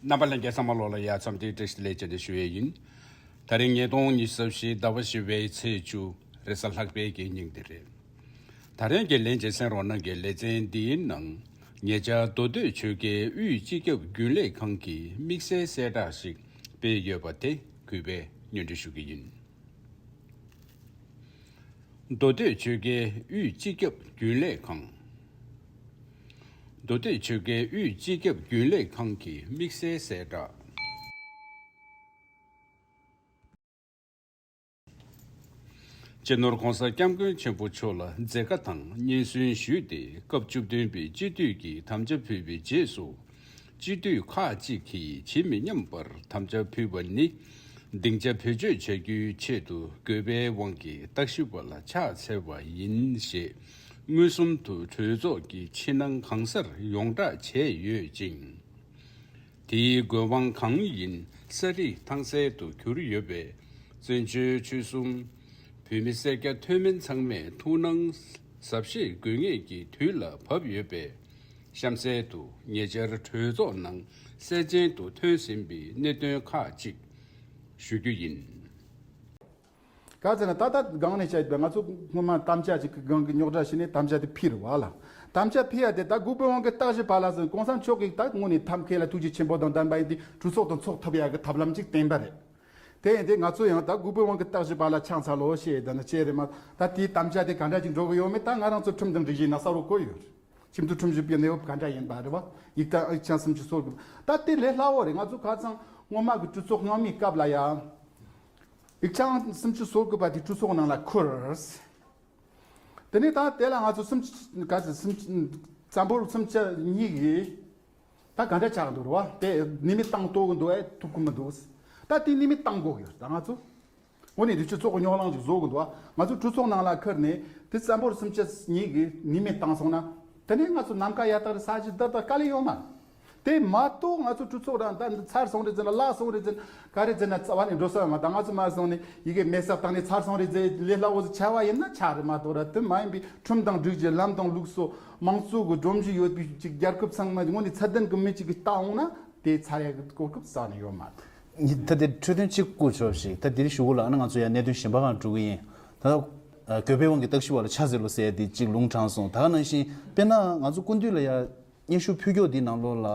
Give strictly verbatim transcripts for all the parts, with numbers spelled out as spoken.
རྣམ་པ་ལྷན་རྒྱས་ཚང་མ་ལོགས་ལ་ཡ་འཚམས་འདྲི་བཀྲ་ཤིས་བདེ་ལེགས་བཅས་ཏེ་ཞུ་ཡས་ཡིན། ད་རིང་ཉིས་སྟོང་ཉི་ཤུ་རྩ་བཞི་ཟླ་བ་བཞི་པའི་ཚེས་བཅུ་རེས་གཟའ་ལྷག་པའི་གི་ཉིན་དེ་རེད། ད་རིང་གི་ལན་གཅིག་གསན་རོགས་གནང་གི་ལེ་ཚན་འདིའི་ནང་ཉེ་ཆར་མདོ་སྟོད་ཆོལ་ཁའི་དབུས་སྤྱི་ཁྱབ་རྒྱུན་ལས་ཁང་གིས་དམིགས་བསལ་གསལ་བསྒྲགས་ཤིག་སྤེལ་ཡོད་པ་དེ་གུས་པས་སྙན་སྒྲོན་ཞུ་གི་ཡིན། མདོ་སྟོད་ཆོལ་ཁའི་དབུས་སྤྱི་ཁྱབ་རྒྱུན་ལས་ཁང་། མདོ་སྟོད་ཆོལ་ཁའི་དབུས་སྤྱི་ཁྱབ་རྒྱུན་ལས་ཁང་གི་དམིགས་བསལ་གསལ་བསྒྲགས། སྤྱི་ནོར་༸གོང་ས་༸སྐྱབས་མགོན་ཆེན་པོ་མཆོག་ལ་མཛད་དཀའ་དང་སྙན་སེང་ཞུས་ཏེ། སྐབས་བཅུ་བདུན་པའི་སྤྱི་འཐུས་ཀྱི་དམ་བཅའ་ཕུལ་བའི་རྗེས་སུ། སྤྱི་འཐུས་ཁག་ཅིག་གིས་ཇི་མི་སྙམ་པར་དམ་བཅའ་ཕུལ་བ་ནི། སྡིངས་ཆ་བེད་སྤྱོད་བྱ་རྒྱུའི་ཆེད་དུ་དགོས་པའི་དབང་གིས་བརྟག་ཞིབ་པ་ལ་ཕྱག་འཚལ་བ་ཡིན་ཞེས། མངོན་སུམ་དུ་གྲོས་ཚོགས་ཀྱི་ཕྱི་ནང་གང་སར་ཡོངས་བསྒྲགས་བྱས་ཡོད་ཅིང་། དེའི་དགོས་དབང་གང་ཡིན་ས་རིས་ཐང་གསལ་དུ་གྱུར་ཡོད་པས། བཙན་བྱོལ་ཆོལ་གསུམ་བོད་མི་སེར་སྐྱ་མཐོ་དམན་ཚང་མས་ཐུགས་སྣང་གཟབ་བཞེས་དགོས་ངེས་ཀྱི་དུས་ལ་བབ་ཡོད་པས། གཤམ་གསལ་དུ་ཉེ་ཆར་གྲོས་ཚོགས་ནང་གསལ་རྗེན་དུ་ཐོན་ཟིན་པའི་གནད་དོན་ཁག་ཅིག་ཞུ་རྒྱུ་ཡིན། ག་ཚོད་ན་ད་ལྟ་སྒང་ནས་བཤད་པ་ང་ཚོ་སྔོན་མ་དམ་བཅའ་ཅིག་གི་སྒང་གི་རྙོག་དྲ་ཞིག་ནས་དམ་བཅའ་དེ་ཕུལ་རེད་བ་ལ། དམ་བཅའ་ཕུལ་ཡ་དེ་ད་དགུ་པའི་དབང་གིས་བརྟག་ཞིབ་པ་ལ་ཟེར། གོང་ས་མཆོག་གིས་ད་དངོས་ནས་ཐབས་མཁས་ལ་ཐུགས་རྗེ་ཆེན་པོ་དང་ལྡན་པ་ཡིན་དུས་གྲོས་ཚོགས་དང་ཚོགས་ཐུབ་ཡ་གི་ཐབས་ལམ་ཅིག་བསྟན་པ་རེད། དེ་ཡིན་དུས་ང་ཚོ་ཡང་ད་དགུ་པའི་དབང་གིས་བརྟག་ཞིབ་པ་ལ་ཕྱག་འཚལ་ལོ་ཞེས་ད་ནི་བྱས་རེད་མ། ད་དེའི་དམ་བཅའ་དེ་ག་འདྲ་ཅིག་འགྲོ་གི་ཡོད་མེད་ད་ང་རང་ཚོ་ཁྲིམས་དང་སྒྲིག་གཞིའི་ནང་གསལ་པོ་བཀོད་ཡོད་རེད། ཁྲིམས་མཐུན་ཁྲིམས་ཞིབ་པའི་གནས་བབ་ག་འདྲ་ཡིན་པ་རེད་བ། ཡིག་ཆ་ཡིག་ཆ་སུམ་ཅུ་སོ་དགུ། ད་དེ་ལས་སླ་བོ་རེད། ང་ཚོ་ཁ་སང་སྔོན་མ་གི་གྲོས་ཚོགས་སྔོན་མའི་སྐབས་ལ་ཡ། ཡིག་ཆ་སུམ་ཅུ་སོ་དགུ་པ་དེ་གྲོས་ཚོགས་ནང་ལ་འཁུར། དེ་ནས་ད་དེ་ལ་ང་ཚོ་སུམ་ཅུ་ག་ཚོད་སུམ་ཅུ་རྩ་འབོར་སུམ་ཅུ་གཉིས་ཀྱིས་ད་ག་འདྲ་ཆགས་འདུག་རེད་བ། དེ་ནུས་མེད་བཏང་གཏོང་གི་འདུག་ཨེ་ཐུབ་ཀྱི་མི་འདུག་ད་དེ་ནུས་མེད་བཏང་དགོས་ཀྱི་ཡོད་ད་ང་ཚོ། འོ་ནས་དུས་ཚོད་ཚོགས་རྙོག་གླེང་ཞིག་བཟོ་གི་འདུག་ང་ཚོ་གྲོས་ཚོགས་ནང་ལ་ཁུར་ནས་དེ་རྩ་འབོར་སུམ་ཅུ་གཉིས་ཀྱིས་ནུས་མེད་བཏང་སོང་ན། དེ་ནས་ང་ཚོ་ནམ་མཁའ་ཡར་ལྟ་རེད། ས་གཞི་འདིར་ལྟ་དཀའ་ལས་ཡོད་མ་རེད། དེ་མ་གཏོགས་ང་ཚོ་གྲོས་ཚོགས་རང་ད་འདི་ཚར་སོང་རེད་ཟེར་ན་བརླག་སོང་རེད་ཟེར་ན་ག་རེ་ཟེར་ན་རྩ་བ་ནས་འགྲོ་ས་ཡོད་མ་རེད། ད་ང་ཚོ་མར་སོང་ནས་ཡི་གེ་མེད་སར་བཏང་ནས་ཚར་སོང་རེད་ཟེར་ལས་སླ་བོ་ཟིག་ཆགས་པ་ཡིན་ན་ཆགས་རེད་མ་གཏོགས་ར། དེ་མ་ཡིན་པའི་ཁྲིམས་དང་སྒྲིག་གཞི་ལམ་དང་ལུགས་སྲོལ་མང་གཙོ་གི་སྒྲོམ་གཞི་ཡོད་པའི་ཅིག་རྒྱལ་ཁབ་ཚང་མ་དངོས་གནས་ཚད་ལྡན་གི་མི་གཅིག་གིས་བལྟ་འོང་ན་དེ་ཚར་ཡག་གི་གོ་སྐབས་རྩ་ནས་ཡོད་མ་རེད། ད་དེ་འཕྲོས་དོན་གཅིག་བསྐུར་ཆོག་ཞིག་ད་དེ་རིང་གཞུག་གུ་ལ་ཨ་ནི་ང་ཚོ་ཡང་གནད་དོན་གཞན་པ་གང་འགྲོ་གི་ཡིན། ད་ཨ་དགོས་པའི་དབང་གིས་བརྟག་ཞིབ་པ་ལ་ཕྱག་འཚལ་ལོ་ཟེར་ཡ་དེ་གཅིག་ལུང་དྲངས་སོང་། ད་ག་ནང་བཞིན་དཔེར་ན་ང་ཚོ་སྐུ་མདུན་ལ་ཡ་སྙན་ཞུ་ཕུལ་སྐྱོར་འདི་ནང་ལོགས་ལ་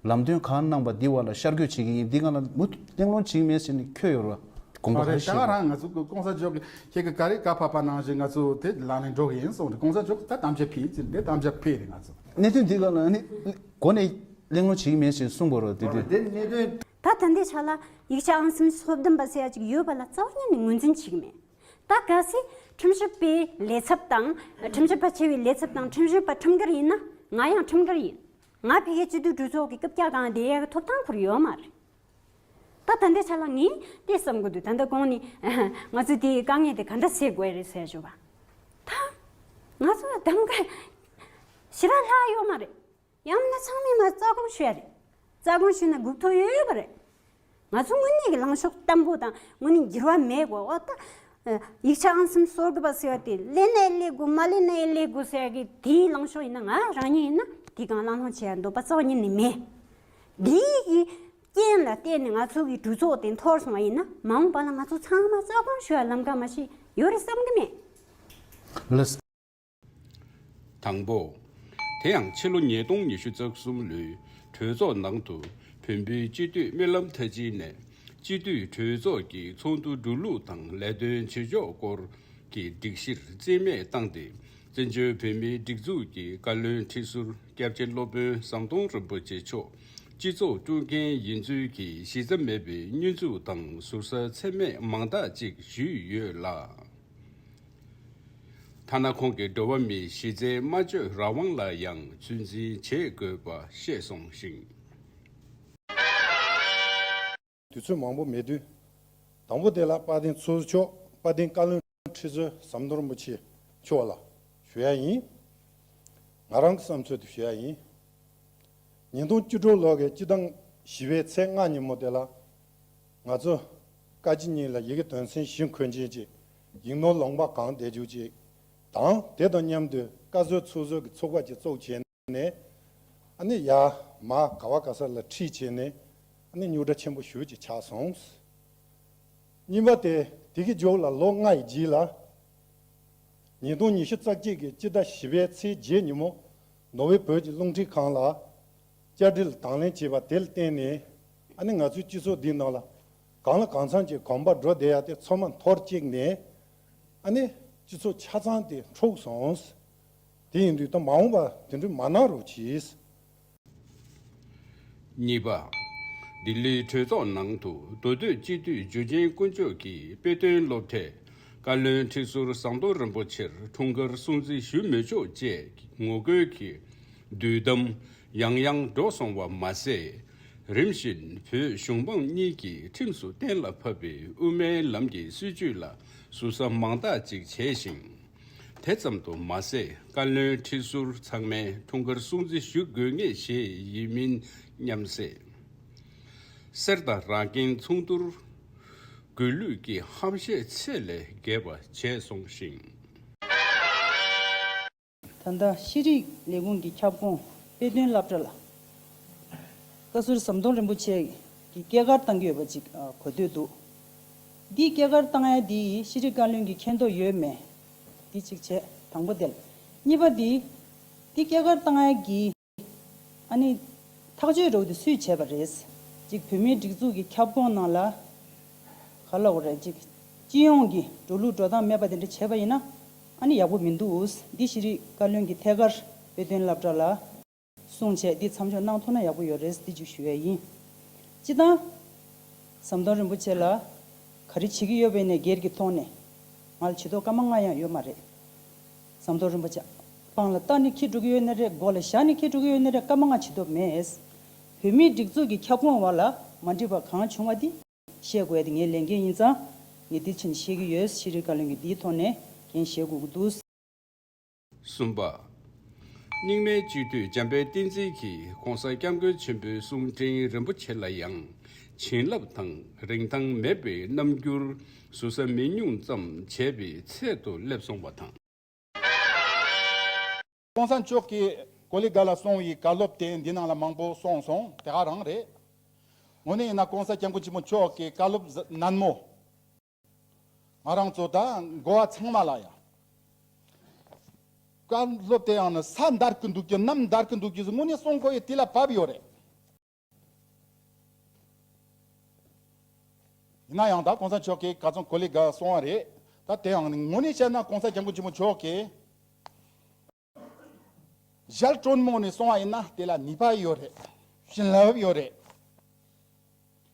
ལམ་སྟོན་གང་གནང་པ་འདི་བ་ལ་ཤར་བསྐྱོད་བྱེད་ཀྱི་ཡིན། འདི་གང་ལ་མུ་མཐུད་གླེང་སློང་བྱེད་ཀྱི་མེད་ཟེར་ནས་འཁོད་ཡོད་རེད་བ། དགོངས་པ་རེད། ད་ག་ཞིག་ག་རང་ང་ཚོ་གོང་ས་མཆོག་གིས་ཁྱེད་ཀྱི་ག་རེ་བཀའ་ཕབ་པ་ནང་བཞིན་ང་ཚོ་དེ་ལག་ལེན་འགྲོ་གི་ཡིན་གསུངས་རེད། གོང་ས་མཆོག་གིས་ད་དམ་བཅའ་ཕུལ་ཟེར་འདི་དམ་བཅའ་ཕུལ་རེད། ང་ཚོ་གནད་དོན་འདི་གང་ལ་ནི་གོ་ནས་གླེང་སློང་བྱེད་ཀྱི་མེད་ཟེར་གསུངས་པ་རེད། དེ་དུས་དེ་གནད་དོན། ད་ད་ལྟའི་ཆ་ལ་ཡིག་ཆ་ཨང་སུམ་ཅུ་སོ་བདུན་པ་ཟེར་ཡ་ཅིག་ཡོད་པ་ལ་རྩ་བ་ཉིད་ནས་ངོས་འཛིན་བྱེད་ཀྱི་མེད། ད་གལ་སྲིད་ཁྲིམས་ཞིབ་པའི་ལས་ཚབ་དང་ཁྲིམས་ཞིབ་པ་ཆེ་བའི་ལས་ཚབ་དང་ཁྲིམས་ཞིབ་པ་ཁྲིམས་འགལ་ཡིན་ན་ང་ཡང་ཁྲིམས་འགལ་ཡིན། ང་ཕ་གིའི་སྤྱི་འཐུས་གྲོས་ཚོགས་ཀྱི་རྐུབ་བཀྱག་སྒང་བསྡད་ཡག་གི་ཐོབ་ཐང་ཁོ་རང་ཡོད་མ་རེད། ད་ད་ལྟའི་ཆ་ལ་ངས་དེ་བསམ་གྱི་འདུག་ད་ལྟ་གོང་ནས་ང་ཚོས་དེའི་དཀའ་ངལ་དེ་ག་འདྲ་སེལ་དགོས་རེད་ཟེར་ཞུ་བ། ད་ང་ཚོ་ལ་གདམ་ག་ཞེ་དྲག་ལྷག་ཡོད་མ་རེད། ཡང་ན་ཚང་མས་མར་རྩ་དགོངས་ཞུ་ཡ་རེད། རྩ་དགོངས་ཞུས་ན་སྒུག་ཐུབ་ཡོད་ཡོད་པ་རེད། ང་ཚོ་དངོས་གནས་ཀྱི་ལངས་ཕྱོགས་བརྟན་པོ་དང་དངོས་གནས་འགྱུར་བ་མེད་དགོས། འོ་ད་ཡིག་ཆ་ཨང་སུམ་ཅུ་སོ་དགུ་པ་ཟེར་བ་དེ་ལེན་ནའི་ལེན་དགོས་མ་ལེན་ནའི་ལེན་དགོས་ཟེར་ཡ་གི་དེའི་ལངས་ཕྱོགས་ཡིན་ན་ང་རང་ཉིད་ཡིན་ན་དེ་གང་གླེང་སློང་བྱེད་ཡ་འདོད་པ་རྩ་བ་ཉིད་ནས་མེད། འདིའི་གི་རྐྱེན་ལ་བརྟེན་ནས་ང་ཚོ་གི་གྲོས་ཚོགས་དེ་འཐོར་སོང་བ་ཡིན་ན་མ་འོངས་པ་ལ་ང་ཚོ་ཚང་མ་རྩ་དགོངས་ཞུ་ཡ་ལམ་ཁ་མ་ཞིག་ཡོད་རེད་བསམ་གི་མེད། ལགས། དང་པོ། དེ་ཡང་ཕྱི་ལོ་ཉིས་སྟོང་ཉི་ཤུ་རྩ་གསུམ་ལོའི་གྲོས་ཚོགས་ནང་དུ་བོད་མིའི་སྤྱི་འཐུས་སྨོན་ལམ་མཐའ་དབྱིངས་ནས་སྤྱི་འཐུས་གྲོས་ཚོགས་ཀྱི་ཚོགས་འདུ་འགྲོ་ལུགས་དང་ལས་དོན་བྱེད་ཕྱོགས་སྐོར་གྱི་སྒྲིག་གཞིར་རྩིས་མེད་བཏང་སྟེ། བཙན་བྱོལ་བོད་མིའི་སྒྲིག་འཛུགས་ཀྱི་བཀའ་བློན་ཁྲི་ཟུར་སྐྱབས་རྗེ་སློབ་དཔོན་ཟམ་གདོང་རིན་པོ་ཆེ་མཆོག་སྤྱི་ཚོགས་དཀྲུག་མཁན་ཡིན་ཚུལ་གྱི་གཞི་རྩ་མེད་པའི་བསྙོན་འཛུགས་དང་ཟུར་ཟ་ཚད་མེད་མང་དག་ཅིག་ཞུས་ཡོད་ལ། ཐ་ན་ཁོང་གིས་འགྲོ་བ་མིའི་གཞི་རྩའི་སྨྲ་བརྗོད་རང་དབང་ལ་ཡང་ཚོད་འཛིན་བྱེད་དགོས་པ་བཤད་སོང་ཞིང་། དུས་ཚོད་མང་པོ་མེད་དུས། དང་པོ་དེ་ལ་དཔལ་ལྡན་ཚོགས་གཙོ་མཆོག་དཔལ་ལྡན་བཀའ་བློན་ཁྲི་ཟུར་ཟམ་གདོང་རིན་པོ་ཆེ་མཆོག་ལ་ཞུ་ཡ་ཡིན། ང་རང་གི་བསམ་ཚུལ་དེ་ཞུ་ཡ་ཡིན། ཉིས་སྟོང་བཅུ་དྲུག་ལོ་གི་སྤྱི་ཟླ་བཞི་པའི་ཚེས་ལྔ་ཉིན་མོ་དེ་ལ། ང་ཚོ་བཀའ་སྤྱི་གཉིས་ལ་ཡི་གེ་དོན་ཚན་བཞི་འཁོད་ཆེན་གྱི་ཡིག་ནོར་ལུང་པ་གང་བསྡད་རྒྱུ་ཅིག་དང་། དེ་དང་མཉམ་དུ་བཀའ་ཟུར་ཚོགས་གཙོ་གི་ཚོགས་པ་ཅིག་བཙུགས་བྱས་ནས། ཨ་ནི་ཡར་མར་ག་བ་ག་ས་ལ་ཁྲིད་བྱས་ནས། ནི་རྙོག་དྲ་ཆེན་པོ་ཞེ་ཅིག་ཆགས་སོང་། གཉིས་པ་དེ་དེ་གི་རྗེས་ལ་ལོ་ལྔ་ཡི་རྗེས་ལ། ཉིས་སྟོང་ཉི་ཤུ་རྩ་གཅིག་གི་སྤྱི་ཟླ་བཞི་པའི་ཚེས་བརྒྱད་ཉིན་མོ་ནོར་ཝེ་བོད་ཀྱི་རླུང་འཕྲིན་ཁང་ལ་བཅར་འདྲི་ལ་དང་ལེན་བྱས་པ་དེ་ལ་བརྟེན་ནས། ཨ་ནི་ང་ཚོའི་སྤྱི་ཚོགས་འདིའི་ནང་ལ་གང་ལ་གང་འཚམ་གྱི་གོམ་པ་འགྲོ་བསྡད་ཡ་དེ་ཚང་མ་འཐོར་བཅུག་ནས། ཨ་ནི་སྤྱི་ཚོགས་ཆ་ཚང་དེ་འཁྲུགས་སོང་། དེ་ཡིན་དུས་ད་མ་འོངས་པ་དེ་འདྲ་མ་གནང་རོགས་གྱིས། གཉིས་པ། ལྡི་ལིའི་གྲོས་ཚོགས་ནང་དུ་མདོ་སྟོད་སྤྱི་འཐུས་འཇུ་ཆེན་དཀོན་མཆོག་གིས་དཔེ་སྟོན་སློབ་གྲྭའི་བཀའ་བློན་ཁྲི་ཟུར་ཟམ་གདོང་རིན་པོ་ཆེར་འཁྲུངས་སྐར་སྲུང་བརྩི་ཞུ་མི་ཆོག་ཅེས་ངོ་རྒོལ་གྱི་དུས་དམ་ཡང་ཡང་འགྲོ་སོང་བ་མ་ཟད། རིམ་བཞིན་བོད་གཞུང་འབངས་གཉིས་ཀྱིས་ཁྲིམས་སུ་གཏན་ལ་ཕབ་པའི་དབུ་མའི་ལམ་གྱི་སྲིད་བྱུས་ལ་ཟུར་ཟ་མང་དག་ཅིག་བྱས་ཤིང་། དེ་ཙམ་དུ་མ་ཟད། བཀའ་བློན་ཁྲི་ཟུར་ཚང་མས་འཁྲུངས་སྐར་སྲུང་བརྩི་ཞུ་དགོས་ངེས་ཞེས་ཡིན་མིན་མཉམ་བསྲེས། གསེར་དང་རང་སྐྱོན་མཚུངས་བསྡུར། དགོས་ལུགས་ཀྱི་ཧམ་བཤད་ཚད་ལས་བརྒལ་བ་བྱས་སོང་ཞིང་། ད་ལྟ་ཤེས་རིག་ལས་ཁུངས་ཀྱི་ཁྱབ་ཁོངས་དཔེ་སྟོན་སློབ་གྲྭ་ལ། བཀའ་ཟུར་ཟམ་གདོང་རིན་པོ་ཆེ་གི་སྐྱེས་སྐར་བཏང་གི་ཡོད་པ་ཅིག་ཨ་གོ་ཐོས་འདུག་འདིའི་སྐྱེས་སྐར་བཏང་ཡ་འདིའི་ཤེས་རིག་བཀའ་བློན་གྱིས་མཁྱེན་རྟོགས་ཡོད་མེད། འདི་གཅིག་བྱས། དང་པོ་དེ་ལ། གཉིས་པ་འདི། འདི་སྐྱེས་སྐར་བཏང་ཡ་གི། ཨ་ནི། ཐག་གཅོད་འདྲ་བོ་དེ་སུས་བྱས་པ་རེད། ཅིག་བོད་མིའི་སྒྲིག་འཛུགས་ཀྱི་ཁྱབ་ཁོངས་ནང་ལ། ག་ལབ་དགོས་རེད། ཅིག་སྤྱི་ཡོངས་ཀྱི་འགྲོ་ལུགས་འགྲོ་སྟངས་མེད་པ་དེ་འདྲ་བྱས་པ་ཡིན་ན། ཨ་ནི་ཡག་པོ་མི་འདུག་འདི་ཤེས་རིག་བཀའ་བློན་གྱི་ཐད་ཀར་དཔེ་སྟོན་སློབ་གྲྭ་ལ། གསུངས་བྱས་འདི་མཚམས་འཇོག་གནང་ཐུབ་ན་ཡག་པོ་ཡོད་རེད། འདི་ཅིག་ཞུ་ཡས་ཡིན། སྤྱི་བཏང་། ཟམ་གདོང་རིན་པོ་ཆེ་ལ། ག་རེ་བྱེད་ཀྱི་ཡོད་པ་ཡིན་ནའི་སྒེར་གྱི་ཐོག་ནས། ང་ལ་བྱེད་ཐོག་སྐར་མ་ལྔ་ཡང་ཡོད་མ་རེད། ཟམ་གདོང་རིན་པོ་ཆེ། པང་ལ་བཏགས་ནས་འཁྱེར་འགྲོ་གི་ཡོད་ནི་རེད། མགོ་ལ་བཞག་ནས་འཁྱེར་འགྲོ་གི་ཡོད་ནི་རེད། སྐར་མ་ལྔ་བྱེད་ཐོག་མེད། བོད་མིའི་སྒྲིག་འཛུགས་ཀྱི་ཁྱབ་ཁོངས་བར་ལ་མ་འགྲིག་པ་གང་བྱུང་བ་འདི། བཤད་དགོས་ཡ་དེ་ངའི་ལས་འགན་ཡིན་ཙང་། ངས་འདི་ཕྱིན་བཤད་ཀྱི་ཡོད། ཤེས་རིག་བཀའ་བློན་གྱིས་འདིའི་ཐོག་ནས་འགན་བཞེས་དགོས་ཀྱི་འདུག་གསུམ་པ། རྙིང་མའི་སྤྱི་འཐུས་འཇམ་དཔལ་བསྟན་འཛིན་གྱིས་༸གོང་ས་༸སྐྱབས་མགོན་ཆེན་པོའི་གསུང་འཕྲིན་རིན་པོ་ཆེ་ལ་ཡང་བྱིན་རླབས་དང་རིན་ཐང་མེད་པའི་རྣམ་འགྱུར་ཟུར་ཟ་མི་ཉུང་ཙམ་བྱས་པའི་ཚད་དུ་སླེབས་སོང་བ་དང་། ༸གོང་ས་མཆོག་གིས་ཀོ་ལི་གྷལ་ལ་གསུང་བའི་བཀའ་སློབ་དེ་འདི་ནང་ལ་མང་པོ་གསུངས་སོང་། དེ་ག་རང་རེད། དངོས་གནས་ཡིན་ན་༸གོང་ས་༸སྐྱབས་མགོན་ཆེན་པོ་མཆོག་གི་བཀའ་སློབ་ནན་མོ། ང་རང་ཚོ་དང་འགོ་བ་ཚང་མ་ལ་ཡང་། བཀའ་སློབ་དེ་ཡང་ནི་ས་འདར་གི་འདུག་རྒྱུ་གནམ་འདར་གི་འདུག་རྒྱུ་ཟེར་དངོས་གནས་གསུང་དགོས་ཡས་དེ་ལ་བབས་ཡོད་རེད། ཡིན་ན་ཡང་ད་༸གོང་ས་མཆོག་གིས་ག་ཚོད་ཀོ་ལི་གྷལ་གསུང་བ་རེད། ད་དེ་ཡང་ནི་དངོས་གནས་བཤད་ན་༸གོང་ས་༸སྐྱབས་མགོན་ཆེན་པོ་མཆོག་གིས། ཞལ་དྲོན་མོ་ནས་གསུང་བ་ཡིན་ན་དེ་ལ་ནུས་པ་ཡོད་རེད། བྱིན་རླབས་ཡོད་རེད།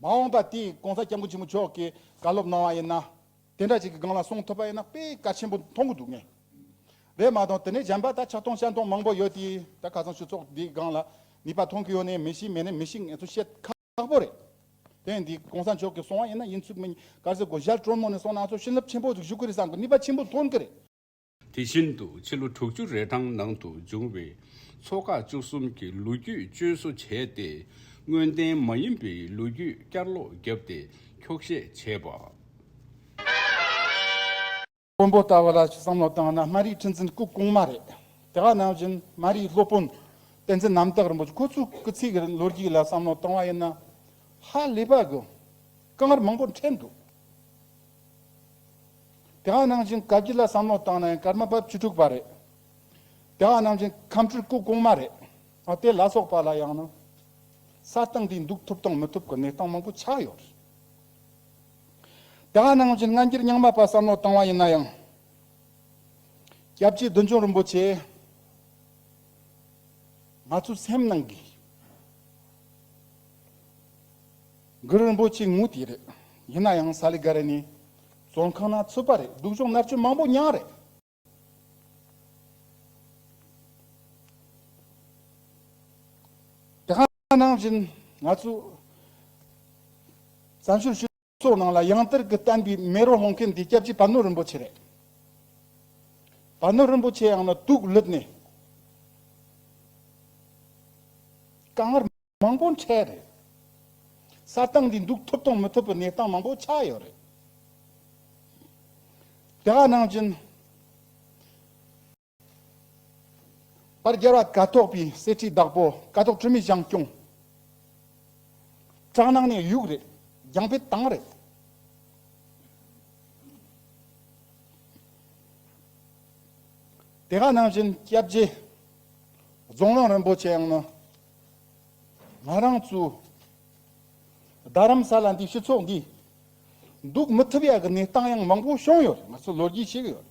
མ་འོངས་པ་དེ་༸གོང་ས་༸སྐྱབས་མགོན་ཆེན་པོ་མཆོག་གིས་བཀའ་སློབ་གནང་བ་ཡིན་ན། དེ་འདྲ་ཅིག་གི་སྒང་ལ་གསུང་ཐུབ་པ་ཡིན་ན་དཔེ་གལ་ཆེན་པོ་མཐོང་གི་འདུག་ངས། རེད་མ་གཏོགས་དེ་ནས་གཞན་པ་ད་ཆགས་མཐོང་བཤད་མཐོང་མང་པོ་ཡོད་དེ། ད་ཁ་སང་ཆོས་ཚོགས་འདིའི་སྒང་ལ་ནུས་པ་ཐོན་གི་ཡོད་ནའི་མི་ཤེས། མེད་ནའི་མི་ཤེས། ང་ཚོ་བཤད་ཁག་པོ་རེད། དེ་ཡིན་དུས་༸གོང་ས་མཆོག་གིས་གསུང་བ་ཡིན་ན་ཡིན་ཚུགས་མིན་ག་རེ་ཟེར་དགོས། ཞལ་དྲོན་མོ་ནས་གསུང་ན་ང་ཚོ་བྱིན་རླབས་ཆེན་པོ་ཞིག་ཞུ་གི་རེད་བསམ་གི། ནུས་པ་ཆེན་པོ་ཐོན་གི་རེད། དེ་བཞིན་དུ་ཕྱི་ལོ་དྲུག་ཅུ་རེ་གྲངས་ནང་དུ་བྱུང་བའི་ཚོ་ཁག་བཅུ་གསུམ་གྱི་ལོ་རྒྱུས་བཅོས་བཟོ་བྱས་ཏེ། དངོས་བདེན་མ་ཡིན་པའི་ལོ་རྒྱུས་བསྐྱར་ལོག་བརྒྱབ་སྟེ་འཁྱོག་བཤད་བྱས་པ། དཔོན་པོ་ལྟ་བུ་ལ་བསམ་བློ་བཏང་ན་སྨན་རིའི་ཁྲི་འཛིན་སྐུ་གོང་མ་རེད། དེ་ག་ནང་བཞིན་སྨན་རིའི་སློབ་དཔོན་བསྟན་འཛིན་རྣམ་དག་རིན་པོ་ཆེ་ཁོ་ཚོའི་སྐུ་ཚེ་གི་ལོ་རྒྱུས་ལ་བསམ་བློ་བཏང་བ་ཡིན་ན། ཧ་ལས་པ་གི་དཀའ་ངལ་མང་པོ་འཕྲད་འདུག་དེ་ག་ནང་བཞིན་བཀའ་བརྒྱུད་ལ་བསམ་བློ་བཏང་ན་ཡང་ཀརྨ་པ་བཅུ་དྲུག་པ་རེད། དེ་ག་ནང་བཞིན་ཁམས་སྤྲུལ་སྐུ་གོང་མ་རེད། ཨ་དེ་ལ་སོགས་པ་ལ་ཡང་ན། ས་སྟེང་འདི་འདུག་ཐུབ་དང་མི་ཐུབ་ཀྱི་གནས་སྟངས་མང་པོ་ཆགས་ཡོད་རེད། དེ་ག་ནང་བཞིན་སྔ་འགྱུར་རྙིང་མ་པ་བསམ་བློ་བཏང་བ་ཡིན་ན་ཡང་། སྐྱབས་རྗེ་བདུད་འཇོམས་རིན་པོ་ཆེ། ང་ཚོའི་སེམས་ནང་གི་གུ་རུ་རིན་པོ་ཆེ་ངོ་དེ་རེད། ཡིན་ན་ཡང་ས་ལི་ག་རེ་ནས་བཙོན་ཁང་ན་ཚུད་པ་རེད། སྡུག་སྦྱོང་མནར་གཅོད་མང་པོ་མྱངས་རེད། དེ་ག་ནང་བཞིན་ང་ཚོ་བཙན་བྱོལ་སྤྱི་ཚོགས་ནང་ལ་ཡང་དར་གྱི་བསྟན་པའི་མེ་རོ་ལྷུང་མཁན་འདི་སྐྱབས་རྗེ་བལ་ནོར་རིན་པོ་ཆེ་རེད། བལ་ནོར་རིན་པོ་ཆེ་ཡང་ན་དུག་ལུད་ནས་དཀའ་ངལ་མང་པོ་འཕྲད་རེད། ས་སྟེང་འདི་འདུག་ཐུབ་དང་མི་ཐུབ་པའི་གནས་སྟངས་མང་པོ་ཆགས་ཡོད་རེད། དེ་ག་ནང་བཞིན། པར་རྒྱལ་བ་ཀཿཐོག་པའི་གསེར་ཁྲིའི་བདག་པོ་ཀཿཐོག་དྲི་མེད་ཞང་སྐྱོང་ སྦྲ་ནང་ནས་གཡུག་རེད། རྒྱང་འཕེན་བཏང་རེད། དེ་ག་ནང་བཞིན་སྐྱབས་རྗེ་རྫོང་དབང་རིན་པོ་ཆེ་ཡང་ནི་ང་རང་ཚོའི་རྡ་རམ་ས་ལ་འདི་སྤྱི་ཚོགས་འདི་འདུག་མི་ཐུབ་ཡག་གི་གནས་སྟངས་ཡང་མང་པོ་བྱུང་ཡོད། ང་ཚོ་ལོ་རྒྱུས་ཤིག་ཡོད།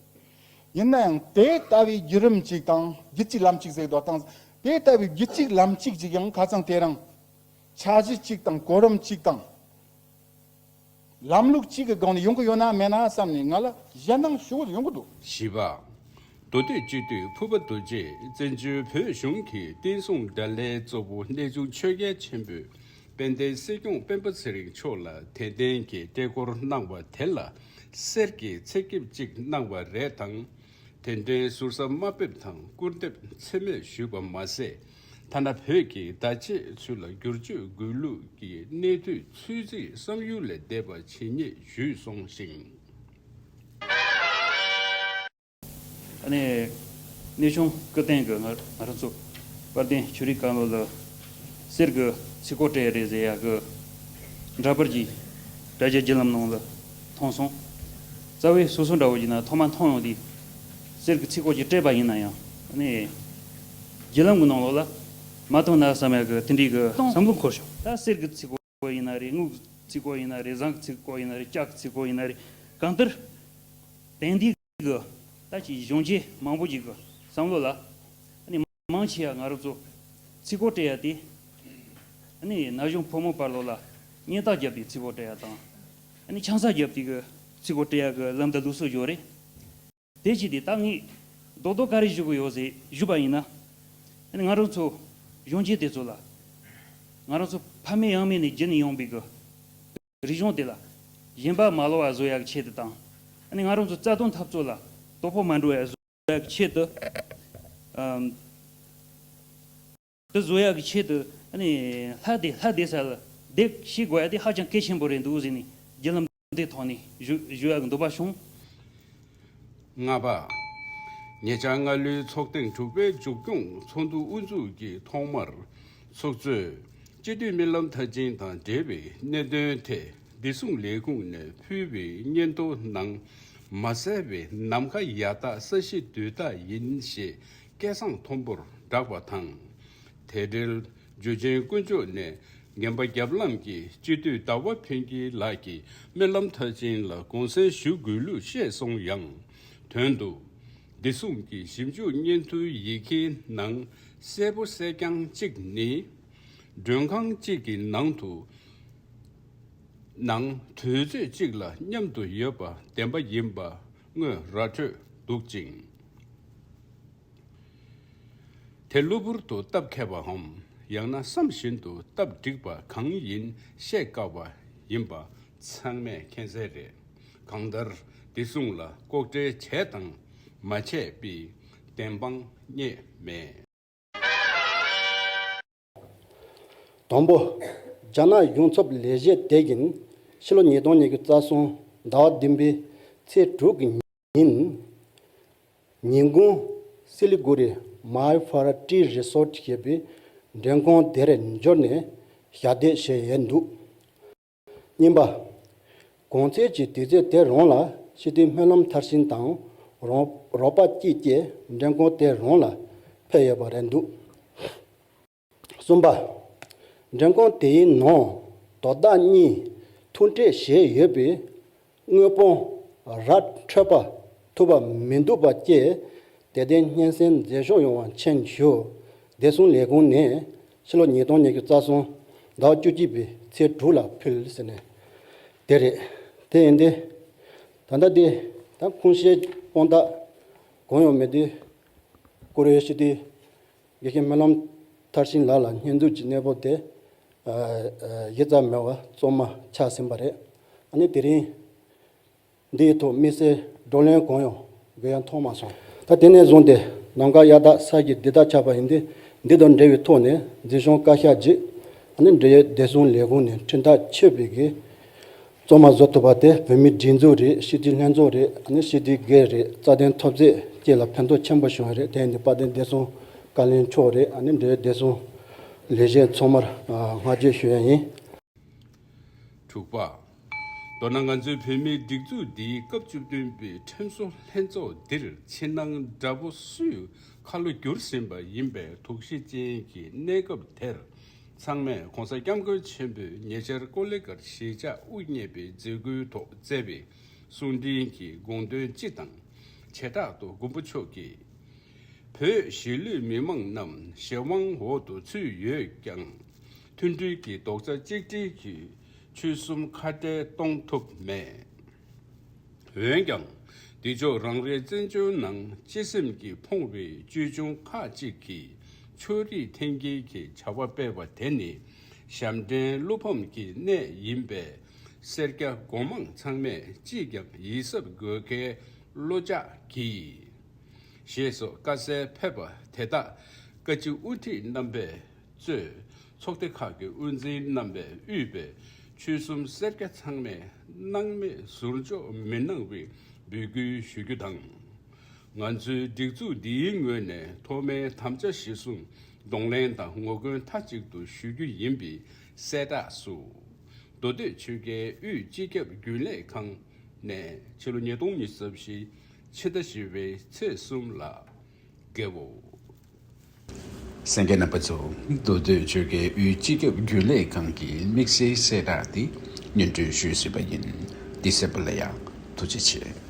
ཡིན་ན་ཡང་དེ་ལྟ་བུའི་བརྒྱུད་རིམ་གཅིག་དང་རྒྱུད་གཅིག་ལམ་གཅིག་ཟེར་དོ་དང་དེ་ལྟ་བུའི་རྒྱུད་གཅིག་ལམ་གཅིག་ཅིག་ཡང་ཁ་སང་དེ་རིང་འཆར་གཞི་གཅིག་དང་གོ་རིམ་གཅིག་དང་། ལམ་ལུགས་གཅིག་གི་སྒང་ནས་ཡོང་གི་ཡོད་ན་མེད་ན་བསམ་ནས་ང་ལ་ཞེད་སྣང་ཞེ་པོ་ཡོང་གི་འདུག། བཞི་པ། མདོ་སྟོད་སྤྱི་འཐུས་ཕུར་པ་རྡོ་རྗེས་བཙན་བྱོལ་བོད་གཞུང་གི་བསྟན་སྲུང་དགྲ་ལྷའི་གཙོ་བོ་གནས་ཆུང་ཆོས་རྒྱལ་ཆེན་པོས་དཔལ་ལྡན་སྲིད་སྐྱོང་སྤེན་པ་ཚེ་རིང་མཆོག་ལ་དད་རྟེན་གྱི་སྤྲད་སྐོར་གནང་བ་དེ་ལ་གསེར་གྱི་ཚེ་སྐྱིབས་གཅིག་གནང་བ་རེད་དང་། དེ་འདྲའི་ཟུར་ཟ་དམའ་འབེབས་དང་སྐུར་འདེབས་ཚད་མེད་ཞུས་པ་མ་ཟད། ཐ་ན་བོད་ཀྱི་བརྡ་ཆད་ཚུལ་ལ་བསྒྱུར་བཅོས་དགོས་ལུགས་ཀྱི་གནས་དུས་ཚོད་རྩིས་བསམ་ཡུལ་ལས་འདས་པ་ཇི་སྙེད་ཞུས་སོང་ཞིང་། ཨ་ནི། གནས་ཆུང་སྐུ་བསྟན་གྱི་ང་ང་རང་ཚོ་དཔལ་ལྡན་ཆོས་རིག་བཀའ་བློན་ལ་གསེར་གྱི་ཚིག་གོ་སྤྲད་རེད་ཟེར་ཡག་གི་འདྲ་པར་གྱི་དྲ་རྒྱ་བརྒྱུད་ལམ་ནང་ལ་མཐོང་སོང་། རྩ་བའི་སོ་སོ་འདྲ་བོ་ཡིན་ན་ཐོག་མ་མཐོང་ཡོང་དུས་གསེར་གྱི་ཚིག་གོ་ཅིག་སྤྲད་པ་ཡིན་ན་ཡང་ཨ་ནི་བརྒྱུད་ལམ་གྱི་ནང་ལོགས་ལ་མ་མཐོང་ན་བསམ་ཡག་གི་དེ་འདྲའི་གི་བསམ་བློ་འཁོར་བྱུང་། ད་གསེར་གྱི་ཚིག་གོ་ཡིན་ན་རེད། དངུལ་གྱི་ཚིག་གོ་ཡིན་ན་རེད། ཟངས་ཀྱི་ཚིག་གོ་ཡིན་ན་རེད། ལྕགས་ཀྱི་ཚིག་གོ་ཡིན་ན་རེད། གང་ལྟར་དེང་དུས་གི་ད་ཅིག་གཞོན་སྐྱེས་མང་པོ་ཅིག་གི་བསམ་བློ་ལ་ཨ་ནི་མང་ཆེ་བ་ང་རང་ཚོ་ཚིག་གོ་སྤྲད་ཡ་དེ་ཨ་ནི་ན་གཞོན་ཕོ་མོ་བར་ལོགས་ལ་གཉེན་རྟགས་བརྒྱབ་སྟེ་ཚིག་གོ་སྤྲད་ཡ་དང་། ཨ་ནི་ཆང་ས་བརྒྱབ་སྟེ་གི་ཚིག་གོ་སྤྲད་ཡ་གི་ལམ་དང་ལུགས་སྲོལ་ཡོད་རེད། དེ་བྱས་ཏེ་ད་ངས་རྡོག་རྡོག་ག་རེ་ཞུ་གི་ཡོད་ཟེར་ཞུས་པ་ཡིན་ན། ཨ་ནི་ང་རང་ཚོ་གཞོན་སྐྱེས་དེ་ཚོ་ལ་ང་རང་ཚོ་ཕ་མེས་ཡང་མེས་ནས་བརྒྱུད་ནས་ཡོང་པའི་གི་རིག་གཞུང་དེ་ལ་ཞེན་པ་མ་ལོག་པ་བཟོ་ཡག་ཆེད་དུ་དང་། ཨ་ནི་ང་རང་ཚོ་རྩ་དོན་འཐབ་རྩོད་ལ་དོ་ཕོག་མ་འགྲོ་བ་བཟོ་ཡག་ཆེད་དུ། ཨམ། དེ་བཟོ་ཡག་གི་ཆེད་དུ་ཨ་ནི་ལྷ་སྡེ་ལྷ་སྡེ་ས་ལ་བསྡད་ཤེས་དགོས་ཡ་དེ་ཧ་ཅང་གལ་ཆེན་པོ་རེད་འདུག་ཟེར་ནས་བརྒྱུད་ལམ་འདི་ཐོག་ནས་ཞུ་ཞུ་ཡག་གི་འདོད་པ་བྱུང་། ལྔ་པ། ཉེ་ཆར་སྔ་ལོའི་ཚོགས་ཐེངས་དྲུག་པའི་མཇུག་སྐྱོང་ཚོགས་འདུ་དབུ་འཛུགས་ཀྱི་ཐོག་མར་ཚོགས་གཙོས་སྤྱི་འཐུས་སྨོན་ལམ་མཐར་ཕྱིན་དང་འབྲེལ་བའི་གནད་དོན་ཐད་བདེ་སྲུང་ལས་ཁུངས་ནས་ཕུལ་བའི་སྙན་ཐོ་ནང་མ་གསལ་བའི་ནམ་མཁའ་ཡར་ལྟ་ས་གཞི་རྡུལ་ལྟ་ཡིན་ཞེས་སྐད་གསང་མཐོན་པོར་བསྒྲགས་པ་དང་། དེ་འབྲེལ་འཇུ་ཆེན་དཀོན་མཆོག་ནས་ངན་པ་རྒྱབ་ལངས་ཀྱིས་སྤྱི་འཐུས་ཟླ་བ་ཕུན་སྐྱིད་ལགས་ཀྱིས་སྨོན་ལམ་མཐར་ཕྱིན་ལ་དགོངས་སེལ་ཞུ་དགོས་ལུགས་བཤད་སོང་ཡང་། དོན་དུ་བདེ་སྲུང་གི་ཞིབ་འཇུག་སྙན་ཐོའི་ཡི་གེའི་ནང་གསལ་པོ་གསལ་རྐྱང་གཅིག་ནི། མགྲོན་ཁང་གཅིག་གི་ནང་དུ་ནང་དུས་ཚོད་གཅིག་ལ་མཉམ་དུ་ཡོད་པ་བདེན་པ་ཡིན་པ་དངོས་ར་འཕྲོད་འདུག་ཅིང་། དེ་གློ་བུར་དུ་སྟབས་འཁེལ་བའམ་ཡང་ན་བསམ་བཞིན་དུ་སྟབས་འགྲིག་པ་གང་ཡིན་བཤད་དཀའ་བ་ཡིན་པ་ཚང་མས་མཁྱེན་གསལ་རེད། གང་ལྟར་བདེ་སྲུང་ལ་ལྐོག་འབྲེལ་བྱས་དང་མ་བྱས་པའི་བདེན་དཔང་རྙེད་མེད། དང་པོ། རྒྱ་ནག་གཞུང་ཚབ་ལས་བྱེད་དེ་ཡིས་ཕྱི་ལོ་ཉིས་སྟོང་ཉི་ཤུ་རྩ་གསུམ་ཟླ་བ་བདུན་པའི་ཚེས་དྲུག་གི་ཉིན། ཉིན་གུང་སི་ལི་གུ་རི་མའི་ཕ་ར་ཊི་རི་སོར་ཊི་ཞེས་པའི་མགྲོན་ཁང་དེར་འབྱོར་ནས་ཞལ་འདེབས་བྱས་ཡོད་འདུག། གཉིས་པ། གོང་ཚེས་ཀྱི་དུས་ཚོད་དེ་རང་ལ་སྤྱི་འཐུས་སྨོན་ལམ་མཐར་ཕྱིན་དང་རོགས་རོགས་པ་གཅིག་བཅས་མགྲོན་ཁང་དེ་རང་ལ་ཕེབས་ཡོད་པ་རེད་འདུག། གསུམ་པ། མགྲོན་ཁང་དེའི་ནང་དོ་བདག་གཉིས་ཐུག་འཕྲད་བྱས་ཡོད་པའི་དངོས་དཔང་ར་འཕྲོད་པ་ཐུབ་པ་མི་འདུག་པ་བཅས་དད་ལྡན་སྙན་སེང་མཛད་ཕྱོགས་ཡོང་བ་མཁྱེན་ཞུ། བདེ་སྲུང་ལས་ཁུངས་ནས་ཕྱི་ལོ་ཉིས་སྟོང་ཉི་ཤུ་རྩ་གསུམ་ཟླ་བ་བཅུ་གཅིག་པའི་ཚེས་དྲུག་ལ་ཕུལ་ཟེར་ནས་དེ་རེད། དེ་ཡིན་ཏེ། ད་ལྟ་དེ་ད་ཁུངས་སྐྱེལ་དཔང་རྟགས་གང་ཡང་མེད་དུས་བཀུར་འོས་སྤྱི་འཐུས་དགེ་བཤེས་སྨོན་ལམ་མཐར་ཕྱིན་ལགས་ལ་སྙོན་འཛུགས་ཀྱི་གནས་བབ་དེ་གཞི་རྩ་མེད་པ་གཙང་མ་ཆགས་ཟིན་པ་རེད། ཨ་ནི་དེ་རིང་འདིའི་ཐོག་དམིགས་བསལ་བགྲོ་གླེང་གང་ཡང་དགོས་ཡ་མཐོང་མ་སོང་། ད་དེ་ནས་བཟུང་སྟེ་ནམ་མཁའ་ཡར་ལྟ་ས་གཞི་རྡུལ་ལྟ་ཆགས་པ་ཡིན་ཏེ། འདི་དང་འབྲེལ་བའི་ཐོག་ནས་འཛིན་བཟུང་བཀའ་ཤག་བརྒྱུད་ཨ་ནི་འབྲེལ་ཡོད་བདེ་སྲུང་ལས་ཁུངས་ནས་ཁྲིམས་ཐག་ཆོད་པའི་གི་གཙང་མ་བཟོ་ཐུབ་པ་དེ་བོད་མིའི་སྒྲིག་འཛུགས་རེད། སྤྱི་འཐུས་ལྷན་ཚོགས་རེད། ཨ་ནི་སྤྱི་འཐུས་སྒེར་རེད། རྩ་དོན་འཐབ་རྩོད་བཅས་ལ་ཕན་ཐོགས་ཆེན་པོ་བྱུང་བ་རེད། དེ་ཡིན་དུས་དཔལ་ལྡན་བདེ་སྲུང་བཀའ་བློན་མཆོག་རེད། ཨ་ནི་འབྲེལ་ཡོད་བདེ་སྲུང་ལས་བྱེད་ཚང་མར་བསྔགས་བརྗོད་ཞུ་ཡ་ཡིན། དྲུག་པ། མདོར་ན་ང་ཚོའི་བོད་མིའི་སྒྲིག་འཛུགས་འདིའི་སྐབས་བཅུ་བདུན་པའི་ཁྲིམས་བཟོ་ལྷན་ཚོགས་འདིར་ཕྱི་ནང་དགྲ་བོ་སུས་ཁ་ལོ་བསྒྱུར་ཟིན་པ་ཡིན་པའི་དོགས་གཞི་ཅན་གྱི་གནས་སྐབས་དེར། ཚང་མས་༸གོང་ས་༸སྐྱབས་མགོན་ཆེན་པོས་ཉེ་ཆར་ཀོ་ལི་གྷལ་གཞིས་ཆགས་དབུ་བརྙེས་པའི་མཛད་སྒོའི་ཐོག་བསྩལ་བའི་གསུང་འཕྲིན་གྱི་དགོངས་དོན་སྤྱི་དང་། བྱེ་བྲག་ཏུ་མགོན་པོ་མཆོག་གིས། བོད་གཞིས་ལུས་མི་མང་རྣམས་གཞན་དབང་འོག་ཏུ་ཚུད་ཡོད་ཀྱང་། མཐུན་སྒྲིལ་གྱི་རྡོག་རྩ་གཅིག་སྒྲིལ་གྱིས་ཆོལ་གསུམ་ཁ་བྲལ་གཏོང་ཐུབ་མེད། འོན་ཀྱང་། འདི་ཕྱོགས་རང་རེའི་བཙན་བྱོལ་ནང་སྤྱི་སེམས་ཀྱིས་ཕོངས་པའི་ཅོལ་ཆུང་ཁག་ཅིག་གིས་ཕྱོགས་རིས་འཐེན་འཁྱེར་གྱི་བྱ་བ་སྤེལ་བ་དེ་ནི་ཞབས་འདྲེན་བློ་ཕམ་གྱི་གནས་ཡིན་པས། སེར་སྐྱ་མགོ་མང་ཚང་མས་ཅིས་ཀྱང་ཡིད་གཟབ་དགོས་གལ་བློ་འཇགས་གྱིས། ཞེས་སོགས་བཀའ་སྩལ་ཕེབས་པ་དེ་དག་བཀའ་སྤྱི་དབུ་ཁྲིད་རྣམ་པས་གཙོས་ཚོགས་སྡེ་ཁག་གི་དབུ་འཛིན་རྣམ་པས་དབུས་པའི་ཆོལ་གསུམ་སེར་སྐྱ་ཚང་མས་སྣང་མེད་ཟུར་འཇོག་མི་གནང་བའི་འབོད་སྐུལ་ཞུ་རྒྱུ་དང་། ང་ཚོའི་སྒྲིག་འཛུགས་འདིའི་ངོས་ནས་ཐོག་མའི་དམ་བཅའ་གཞིར་བཟུང་གདོང་ལེན་དང་ངོ་རྒོལ་མཐའ་གཅིག་ཏུ་ཞུ་རྒྱུ་ཡིན་པའི་གསལ་བསྒྲགས་སུ། མདོ་སྟོད་ཆོལ་ཁའི་དབུས་སྤྱི་ཁྱབ་རྒྱུན་ལས་ཁང་ནས་ཕྱི་ལོ་ཉིས་སྟོང་ཉི་ཤུ་རྩ་བཞི་ཕྱི་ཟླ་བཞི་པའི་ཚེས་གསུམ་ལ་དགེའོ། གསན་མཁན་རྣམ་པ་ཚོ། མདོ་སྟོད་ཆོལ་ཁའི་དབུས་སྤྱི་ཁྱབ་རྒྱུན་ལས་ཁང་གི་དམིགས་བསལ་གསལ་བསྒྲགས་འདི་སྙན་སྒྲོན་ཞུས་ཟིན་པ་ཡིན། འདི་གསན་པ་ལ་ཡང་ཐུགས་རྗེ་ཆེ།